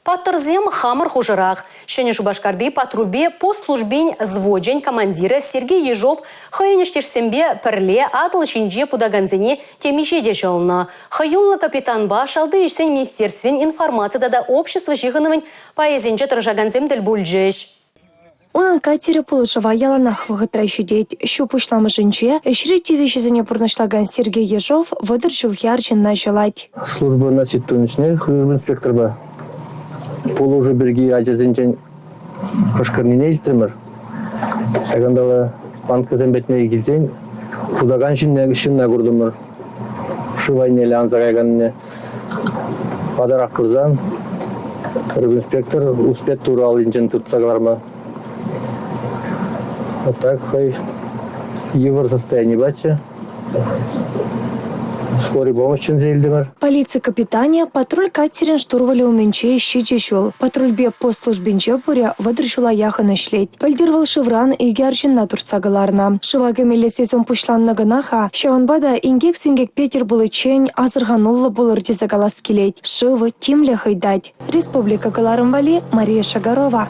Паттӑрсем хамӑр хушӑрах. Ҫӗнӗ Шупашкарти патрульпе пост службин взвочӗн командирӗ Сергей Ежов хӑйӗн ӗҫтешсемпе пӗрле Атӑл ҫинче путакансене темиҫе те ҫӑлнӑ. Хӑюллӑ капитанпа Шалти ӗҫсен министерствин информаци тата общество ҫыхӑнӑвӗн пайӗсенче тӑрӑшакансем тӗл пулчӗҫ. Унӑн катерӗ пулӑшӑва яланах вӑхӑтра ҫитет. Ҫу пуҫламӑшӗнче ӗҫри тивӗҫӗсене пурнӑҫлакан Сергей Ежов 30 ҫулхи арҫынна ҫӑлать. Служба носит тунӑ служба инспекторпа пулӑшу пирки ачасенчен кӑшкӑрнине илтрӗмӗр. Ҫакӑнтала банкӑсем патне килсен путакан ҫынна куртӑмӑр. Шыв айнелле анса каяканне. Патарах пырсан рыбинспектор успет турӑ аллинчен туртса кӑларма. Вот так хӑй йывӑр состояни пачӗ. Скорый помощь чӗнсе илтӗмӗр. Полици капитанӗ патруль катерӗн штурвалӗ умӗнче ҫичӗ ҫул, патрульпе пост службинче пурӗ 30 ҫула яхӑн ӗҫлет. Пӗлтӗр вӑл шывран икӗ арҫынна туртса кӑларнӑ. Шыва кӗмелли сезон пуҫланнӑ кӑна-ха, ҫавӑнпа та инкек-синкекпе тӗл пуличчен асӑрхануллӑ пулӑр тесе калас килет. Шыв тимлӗх ыйтать. Республика кӑларӑм валли Мария Шагарова.